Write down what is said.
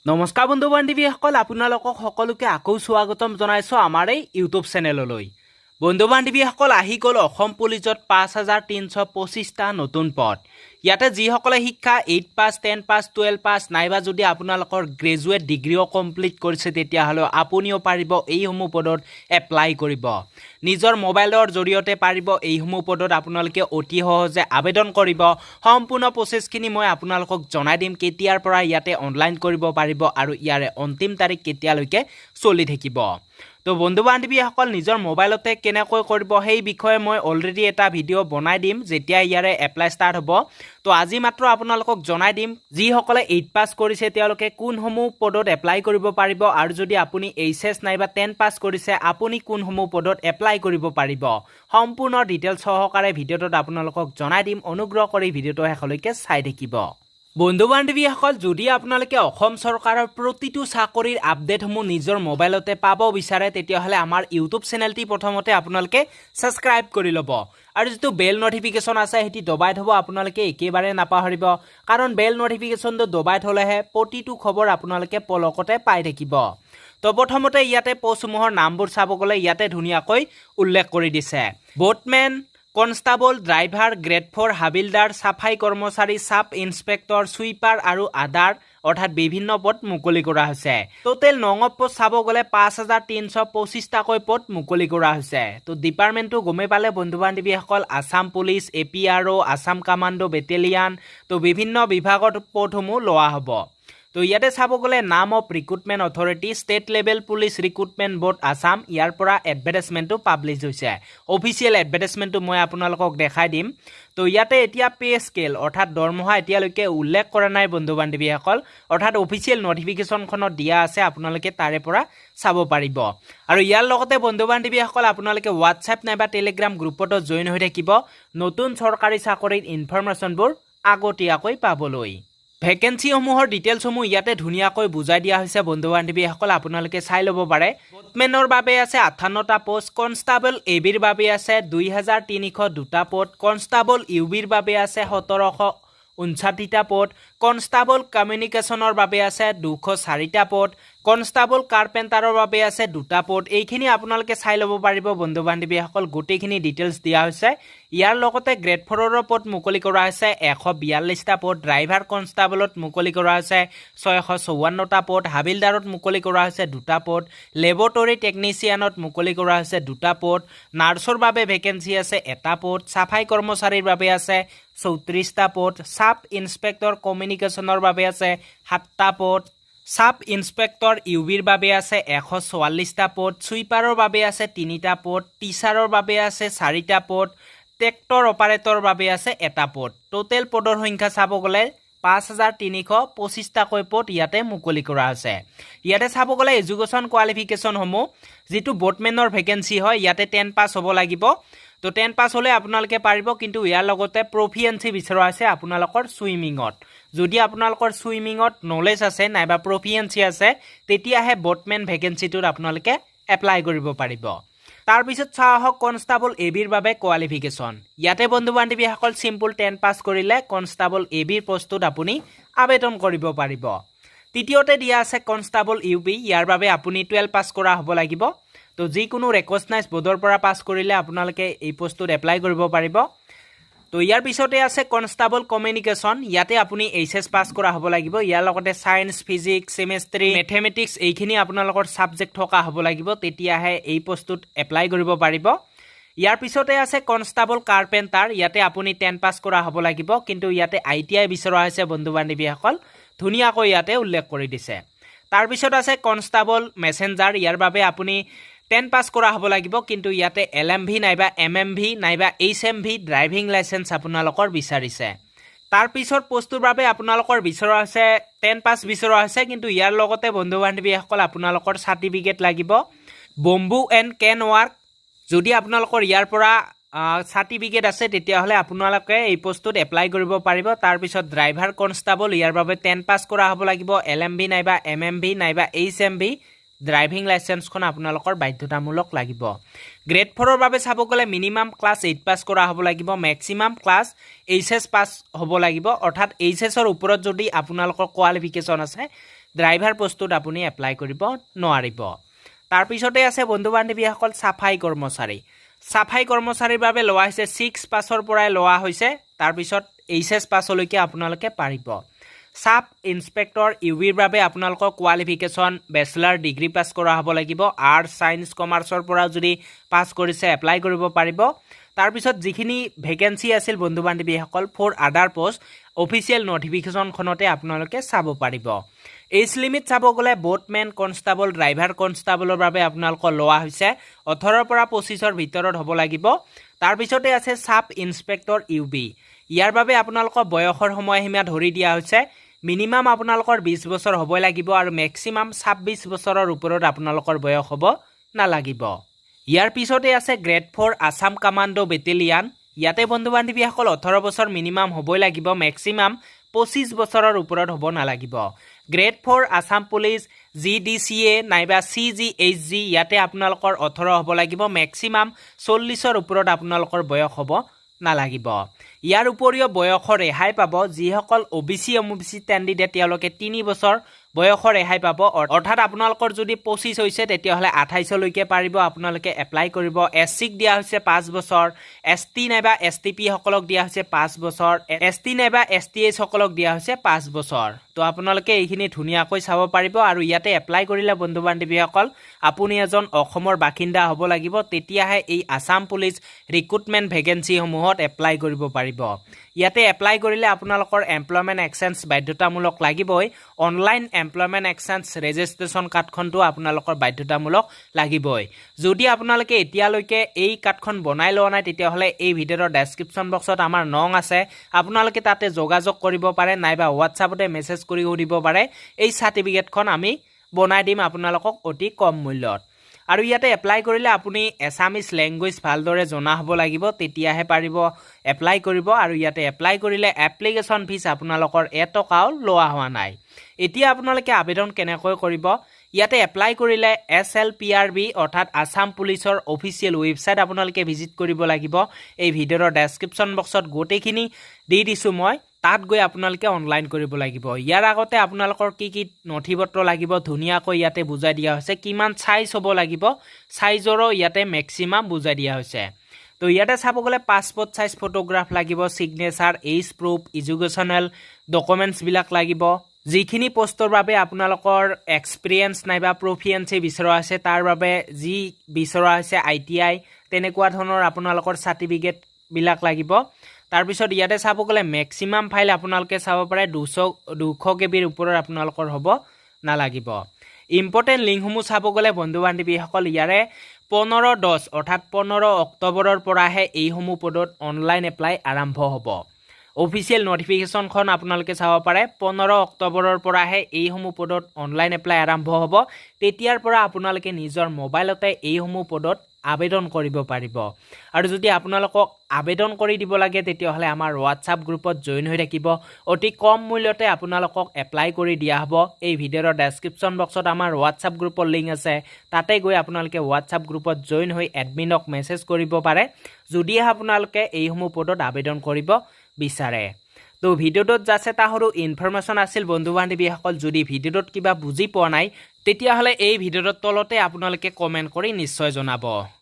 নমস্কাৰ বন্ধু বান্ধৱীসকল, আপোনালোকক সকলোকে আকৌ স্বাগতম জনাইছোঁ আমাৰ এই ইউটিউব চেনেললৈ। বন্ধু বান্ধৱীসকল, আহি গ'ল অসম পুলিচত 5325টা নতুন পদ। ইয়াতে যিসকলে শিক্ষা 8 pass, 10 pass, 12 pass নাইবা যদি আপোনালোকৰ গ্ৰেজুৱেট ডিগ্ৰীও কমপ্লিট কৰিছে, তেতিয়াহ'লেও আপুনিও পাৰিব এইসমূহ পদত এপ্লাই কৰিব। নিজৰ মোবাইলৰ জৰিয়তে পাৰিব এইসমূহ পদত আপোনালোকে অতি সহজে আবেদন কৰিব। সম্পূৰ্ণ প্ৰচেছখিনি মই আপোনালোকক জনাই দিম, কেতিয়াৰ পৰা ইয়াতে অনলাইন কৰিব পাৰিব আৰু ইয়াৰে অন্তিম তাৰিখ কেতিয়ালৈকে চলি থাকিব। তো বন্ধু বান্ধৱীসকল, নিজৰ মোবাইলতে কেনেকৈ কৰিব সেই বিষয়ে মই অলৰেডি এটা ভিডিঅ' বনাই দিম যেতিয়া ইয়াৰে এপ্লাই ষ্টাৰ্ট হ'ব। তো আজি মাত্ৰ আপোনালোকক জনাই দিম, যিসকলে 8 পাছ কৰিছে তেওঁলোকে কোনসমূহ পদত এপ্লাই কৰিব পাৰিব আৰু যদি আপুনি এইচ এছ নাইবা 10 পাছ কৰিছে, আপুনি কোনসমূহ পদত এপ্লাই কৰিব পাৰিব। সম্পূৰ্ণ ডিটেইলছ সহকাৰে ভিডিঅ'টোত আপোনালোকক জনাই দিম। অনুগ্ৰহ কৰি ভিডিঅ'টো শেষলৈকে চাই থাকিব। বন্ধু বান্ধৱীসকল, যদি আপোনালোকে অসম চৰকাৰৰ প্ৰতিটো চাকৰিৰ আপডেটসমূহ নিজৰ মোবাইলতে পাব বিচাৰে, তেতিয়াহ'লে আমাৰ ইউটিউব চেনেলটি প্ৰথমতে আপোনালোকে ছাবস্ক্ৰাইব কৰি ল'ব আৰু যিটো বেল নটিফিকেশ্যন আছে সেইটো দবাই থ'ব আপোনালোকে একেবাৰে নাপাহৰিব, কাৰণ বেল নটিফিকেশ্যনটো দবাই থ'লেহে প্ৰতিটো খবৰ আপোনালোকে পলকতে পাই থাকিব। তো প্ৰথমতে ইয়াতে পষ্টসমূহৰ নামবোৰ চাব গ'লে ইয়াতে ধুনীয়াকৈ উল্লেখ কৰি দিছে: boatman, constable, driver, grade 4, havildar, চাফাই কৰ্মচাৰী, ছাব ইন্সপেক্টৰ, ছুইপাৰ আৰু আদাৰ, অৰ্থাৎ বিভিন্ন পদ মুকলি কৰা হৈছে। টোটেল নং অফ পষ্ট চাব গ'লে 5325টাকৈ পদ মুকলি কৰা হৈছে। তো ডিপাৰ্টমেণ্টটো গমেই পালে বন্ধু বান্ধৱীসকল, Assam police, APRO, Assam commando battalion. তো বিভিন্ন বিভাগত পদসমূহ লোৱা হ'ব। তো ইয়াতে চাব গ'লে নাম of recruitment authority, State Level Police Recruitment Board, Assam। ইয়াৰ পৰা এডভাৰটাইজমেণ্টটো পাব্লিছ হৈছে। অফিচিয়েল এডভাৰটাইজমেণ্টটো মই আপোনালোকক দেখাই দিম। তো ইয়াতে এতিয়া পে স্কেল অৰ্থাৎ দৰমহা এতিয়ালৈকে উল্লেখ কৰা নাই বন্ধু বান্ধৱীসকল, অৰ্থাৎ অফিচিয়েল নটিফিকেশ্যনখনত দিয়া আছে, আপোনালোকে তাৰে পৰা চাব পাৰিব। আৰু ইয়াৰ লগতে বন্ধু বান্ধৱীসকল, আপোনালোকে হোৱাটছএপ নাইবা টেলিগ্ৰাম গ্ৰুপতো জইন হৈ থাকিব নতুন চৰকাৰী চাকৰিৰ ইনফৰমেশ্যনবোৰ আগতীয়াকৈ পাবলৈ। ভেকেঞ্চিসমূহৰ ডিটেইলছসমূহ ইয়াতে ধুনীয়াকৈ বুজাই দিয়া হৈছে বন্ধু বান্ধৱীসকল, আপোনালোকে চাই ল'ব পাৰে। বোটমেনৰ বাবে আছে 58টা পোষ্ট, কনষ্টাবল এ বিৰ বাবে আছে 2302টা পদ, কনষ্টাবল ইউ বিৰ বাবে আছে 1759টা পদ, কনষ্টাবল কমিউনিকেশ্যনৰ বাবে আছে 204টা পদ, কনষ্টাবল কাৰ্পেণ্টাৰৰ বাবে আছে দুটা পদ। এইখিনি আপোনালোকে চাই ল'ব পাৰিব বন্ধু বান্ধৱীসকল, গোটেইখিনি ডিটেইলছ দিয়া হৈছে। ইয়াৰ লগতে গ্ৰেড ফ'ৰৰো পদ মুকলি কৰা হৈছে 142টা পদ, ড্ৰাইভাৰ কনষ্টাবলত মুকলি কৰা হৈছে 654টা পদ, হাবিলদাৰত মুকলি কৰা হৈছে দুটা পদ, লেবৰেটৰী টেকনিচিয়ানত মুকলি কৰা হৈছে দুটা পদ, নাৰ্ছৰ বাবে ভেকেঞ্চি আছে এটা পদ, চাফাই কৰ্মচাৰীৰ বাবে আছে 34টা পদ, ছাব ইন্সপেক্টৰ কমিউনিকেশ্যনৰ বাবে আছে সাতটা পদ, ছাব ইন্সপেক্টৰ ইউ বিৰ বাবে আছে 144টা পদ, ছুইপাৰৰ বাবে আছে তিনিটা পদ, টিচাৰৰ বাবে আছে চাৰিটা পদ, ট্ৰেক্টৰ অপাৰেটৰৰ বাবে আছে এটা পদ। টোটেল পদৰ সংখ্যা চাব গ'লে 5325টাকৈ পদ ইয়াতে মুকলি কৰা হৈছে। ইয়াতে চাব গ'লে এডুকেশ্যন কোৱালিফিকেশ্যনসমূহ, যিটো বোটমেনৰ ভেকেঞ্চি হয়, ইয়াতে 10 পাছ হ'ব লাগিব। তো 10 পাছ হ'লে আপোনালোকে পাৰিব, কিন্তু ইয়াৰ লগতে প্ৰফিয়েঞ্চি বিচৰা হৈছে আপোনালোকৰ চুইমিঙত। যদি আপোনালোকৰ চুইমিঙত নলেজ আছে নাইবা প্ৰফিয়েঞ্চি আছে, তেতিয়াহে বোটমেন ভেকেঞ্চিটোত আপোনালোকে এপ্লাই কৰিব পাৰিব। তাৰপিছত চাওঁ আহক কনষ্টাবল এ বিৰ বাবে কোৱালিফিকেশ্যন। ইয়াতে বন্ধু বান্ধৱীসকল, চিম্পুল 10 পাছ কৰিলে কনষ্টাবল এ বিৰ পষ্টটোত আপুনি আবেদন কৰিব পাৰিব। তৃতীয়তে দিয়া আছে কনষ্টাবল ইউ বি। ইয়াৰ বাবে আপুনি 12 পাছ কৰা হ'ব লাগিব। তো যিকোনো ৰেকগনাইজ বৰ্ডৰ পৰা পাছ কৰিলে আপোনালোকে এই পষ্টটোত এপ্লাই কৰিব পাৰিব। তো ইয়াৰ পিছতে আছে কনষ্টাবল কমিউনিকেশ্যন। ইয়াতে আপুনি এইচ এছ পাছ কৰা হ'ব লাগিব। ইয়াৰ লগতে ছায়েন্স, ফিজিক্স, কেমেষ্ট্ৰি, মেথেমেটিক্স এইখিনি আপোনালোকৰ ছাবজেক্ট থকা হ'ব লাগিব, তেতিয়াহে এই পষ্টটোত এপ্লাই কৰিব পাৰিব। ইয়াৰ পিছতে আছে কনষ্টাবল কাৰ্পেণ্টাৰ। ইয়াতে আপুনি 10 পাছ কৰা হ'ব লাগিব, কিন্তু ইয়াতে আইটিআই বিচৰা হৈছে বন্ধু বান্ধৱীসকল, ধুনীয়াকৈ ইয়াতে উল্লেখ কৰি দিছে। তাৰপিছত আছে কনষ্টাবল মেছেঞ্জাৰ। ইয়াৰ বাবে আপুনি 10 পাছ কৰা হ'ব লাগিব, কিন্তু ইয়াতে এলএমভি নাইবা এমএমভি নাইবা এইচএমভি ড্ৰাইভিং লাইচেঞ্চ আপোনালোকৰ বিচাৰিছে। তাৰপিছত পষ্টটোৰ বাবে আপোনালোকৰ বিচৰা হৈছে 10 পাছ বিচৰা হৈছে, কিন্তু ইয়াৰ লগতে বন্ধু বান্ধৱীসকল, আপোনালোকৰ চাৰ্টিফিকেট লাগিব বম্বু এণ্ড কেন ৱাৰ্ক। যদি আপোনালোকৰ ইয়াৰ পৰা চাৰ্টিফিকেট আছে, তেতিয়াহ'লে আপোনালোকে এই পষ্টটোত এপ্লাই কৰিব পাৰিব। তাৰপিছত ড্ৰাইভাৰ কনষ্টাবল, ইয়াৰ বাবে 10 পাছ কৰা হ'ব লাগিব। এলএমভি নাইবা এমএমভি নাইবা এইচএমভি ড্ৰাইভিং লাইচেঞ্চখন আপোনালোকৰ বাধ্যতামূলক লাগিব। গ্ৰেড ফ'ৰৰ বাবে চাব গ'লে মিনিমাম ক্লাছ 8 পাছ কৰা হ'ব লাগিব, মেক্সিমাম ক্লাছ এইচএছ পাছ হ'ব লাগিব। অৰ্থাৎ এইচএছৰ ওপৰত যদি আপোনালোকৰ কোৱালিফিকেশ্যন আছে, ড্ৰাইভাৰ পষ্টটোত আপুনি এপ্লাই কৰিব নোৱাৰিব। তাৰপিছতে আছে বন্ধু বান্ধৱীসকল, চাফাই কৰ্মচাৰী। চাফাই কৰ্মচাৰীৰ বাবে লোৱা হৈছে 6 পাছৰ পৰাই লোৱা হৈছে, তাৰপিছত এইচ এছ পাছলৈকে আপোনালোকে পাৰিব। ছাব ইনস্পেক্টৰ ইউ বিৰ বাবে আপোনালোকৰ কোৱালিফিকেশ্যন বেচেলাৰ ডিগ্ৰী পাছ কৰা হ'ব লাগিব। আৰ্টছ, ছায়েন্স, কমাৰ্চৰ পৰা যদি পাছ কৰিছে, এপ্লাই কৰিব পাৰিব। তাৰপিছত যিখিনি ভেকেঞ্চি আছিল বন্ধু বান্ধৱীসকল, ফৰ আদাৰ পষ্ট, অফিচিয়েল নটিফিকেশ্যনখনতে আপোনালোকে চাব পাৰিব। এইজ লিমিট চাব গ'লে বোটমেন কনষ্টেবল, ড্ৰাইভাৰ কনষ্টেবলৰ বাবে আপোনালোকৰ লোৱা হৈছে 18ৰ পৰা 25ৰ ভিতৰত হ'ব লাগিব। তাৰপিছতে আছে ছাব ইনস্পেক্টৰ ইউ বি। ইয়াৰ বাবে আপোনালোকৰ বয়সৰ সময়সীমা ধৰি দিয়া হৈছে, মিনিমাম আপোনালোকৰ 20 বছৰ হ'বই লাগিব আৰু মেক্সিমাম 26 বছৰৰ ওপৰত আপোনালোকৰ বয়স হ'ব নালাগিব। ইয়াৰ পিছতে আছে গ্ৰেড 4 আছাম কামাণ্ডো বেটেলিয়ান। ইয়াতে বন্ধু বান্ধৱীসকল, 18 বছৰ মিনিমাম হ'বই লাগিব, মেক্সিমাম 25 বছৰৰ ওপৰত হ'ব নালাগিব। Grade 4 Assam police G D C A নাইবা চি জি এইচ জি, ইয়াতে আপোনালোকৰ 18 হ'ব লাগিব, মেক্সিমাম 40ৰ ওপৰত আপোনালোকৰ বয়স হ'ব নালাগিব। ইয়াৰ উপৰিও বয়সৰ ৰেহাই পাব যিসকল অ' বি চি, এম অ' বি চি কেণ্ডিডেট, তেওঁলোকে 3 বছৰ বয়সৰ ৰেহাই পাব। অৰ্থাৎ আপোনালোকৰ যদি 25 হৈছে, তেতিয়াহ'লে 28লৈকে পাৰিব আপোনালোকে এপ্লাই কৰিব। এছ চিক দিয়া হৈছে 5 বছৰ, এছ টি নাইবা এছ টি পি সকলক দিয়া হৈছে 5 বছৰ, এছ টি নাইবা এছ টি এইচ সকলক দিয়া হৈছে 5 বছৰ। তো আপোনালোকে এইখিনি ধুনীয়াকৈ চাব পাৰিব। আৰু ইয়াতে এপ্লাই কৰিলে বন্ধু বান্ধৱীসকল, আপুনি এজন অসমৰ বাসিন্দা হ'ব লাগিব, তেতিয়াহে এই আছাম পুলিচ ৰিক্ৰুটমেণ্ট ভেকেঞ্চিসমূহত এপ্লাই কৰিব পাৰিব। ইয়াতে এপ্লাই কৰিলে আপোনালোকৰ এমপ্লয়মেণ্ট এক্সচেঞ্জ বাধ্যতামূলক লাগিবই। অনলাইন এমপ্লয়মেণ্ট এক্সচেঞ্জ ৰেজিষ্ট্ৰেশ্যন কাৰ্ডখনটো আপোনালোকৰ বাধ্যতামূলক লাগিবই। যদি আপোনালোকে এতিয়ালৈকে এই কাৰ্ডখন বনাই লোৱা নাই, তেতিয়াহ'লে এই ভিডিঅ'ৰ ডেছক্ৰিপশ্যন বক্সত আমাৰ নং আছে, আপোনালোকে তাতে যোগাযোগ কৰিব পাৰে নাইবা হোৱাটছআপতে মেছেজ কৰি সুধিব পাৰে। এই চাৰ্টিফিকেটখন আমি বনাই দিম আপোনালোকক অতি কম মূল্যত। আৰু ইয়াতে এপ্লাই কৰিলে আপুনি এছামিছ লেংগুৱেজ ভালদৰে জনা হ'ব লাগিব, তেতিয়াহে পাৰিব এপ্লাই কৰিব। আৰু ইয়াতে এপ্লাই কৰিলে এপ্লিকেশ্যন ফিজ আপোনালোকৰ এটকাও লোৱা হোৱা নাই। এতিয়া আপোনালোকে আবেদন কেনেকৈ কৰিব? ইয়াতে এপ্লাই কৰিলে S L P R B, অৰ্থাৎ আছাম পুলিচৰ অফিচিয়েল ৱেবছাইট আপোনালোকে ভিজিট কৰিব লাগিব। এই ভিডিঅ'ৰ ডেছক্ৰিপশ্যন বক্সত গোটেইখিনি দি দিছোঁ মই, তাত গৈ আপোনালোকে অনলাইন কৰিব লাগিব। ইয়াৰ আগতে আপোনালোকৰ কি কি নথি পত্ৰ লাগিব, ধুনীয়াকৈ ইয়াতে বুজাই দিয়া হৈছে। কিমান চাইজ হ'ব লাগিব, চাইজৰো ইয়াতে মেক্সিমাম বুজাই দিয়া হৈছে। তো ইয়াতে চাব গ'লে পাছপৰ্ট চাইজ ফটোগ্ৰাফ লাগিব, ছিগনেচাৰ, এইজ প্ৰুফ, এডুকেশ্যনেল ডকুমেণ্টছবিলাক লাগিব। যিখিনি পষ্টৰ বাবে আপোনালোকৰ এক্সপিৰিয়েঞ্চ নাইবা প্ৰফিচিয়েঞ্চি বিচৰা হৈছে, তাৰ বাবে যি বিচৰা হৈছে, আই.টি.আই তেনেকুৱা ধৰণৰ আপোনালোকৰ চাৰ্টিফিকেটবিলাক লাগিব। তাৰপিছত ইয়াতে চাব গ'লে মেক্সিমাম ফাইল আপোনালোকে চাব পাৰে, 200 কেবিৰ ওপৰত আপোনালোকৰ হ'ব নালাগিব। ইম্পৰ্টেণ্ট লিংকসমূহ চাব গ'লে বন্ধু বান্ধৱীসকল, ইয়াৰে 15/10, অৰ্থাৎ 15 অক্টোবৰৰ পৰাহে এইসমূহ পদত অনলাইন এপ্লাই আৰম্ভ হ'ব। অফিচিয়েল নটিফিকেশ্যনখন আপোনালোকে চাব পাৰে। 15 অক্টোবৰৰ পৰাহে এইসমূহ পদত অনলাইন এপ্লাই আৰম্ভ হ'ব। তেতিয়াৰ পৰা আপোনালোকে নিজৰ মোবাইলতে এইসমূহ পদত আবেদন কৰিব পাৰিব। আৰু যদি আপোনালোকক আবেদন কৰি দিব লাগে, তেতিয়াহ'লে আমাৰ হোৱাটছআপ গ্ৰুপত জইন হৈ থাকিব। অতি কম মূল্যতে আপোনালোকক এপ্লাই কৰি দিয়া হ'ব। এই ভিডিঅ'ৰ ডেছক্ৰিপশ্যন বক্সত আমাৰ হোৱাটছআপ গ্ৰুপৰ লিংক আছে। তাতে গৈ আপোনালোকে হোৱাটছআপ গ্ৰুপত জইন হৈ এডমিনক মেছেজ কৰিব পাৰে, যদিহে আপোনালোকে এইসমূহ পদত আবেদন কৰিব বিচাৰে। তো ভিডিঅ'টোত জাষ্ট এটা সৰু ইনফৰমেশ্যন আছিল বন্ধু বান্ধৱীসকল। যদি ভিডিঅ'টোত কিবা বুজি পোৱা নাই, তেতিয়াহ'লে এই ভিডিঅ'টোৰ তলতে আপোনালোকে কমেণ্ট কৰি নিশ্চয় জনাব।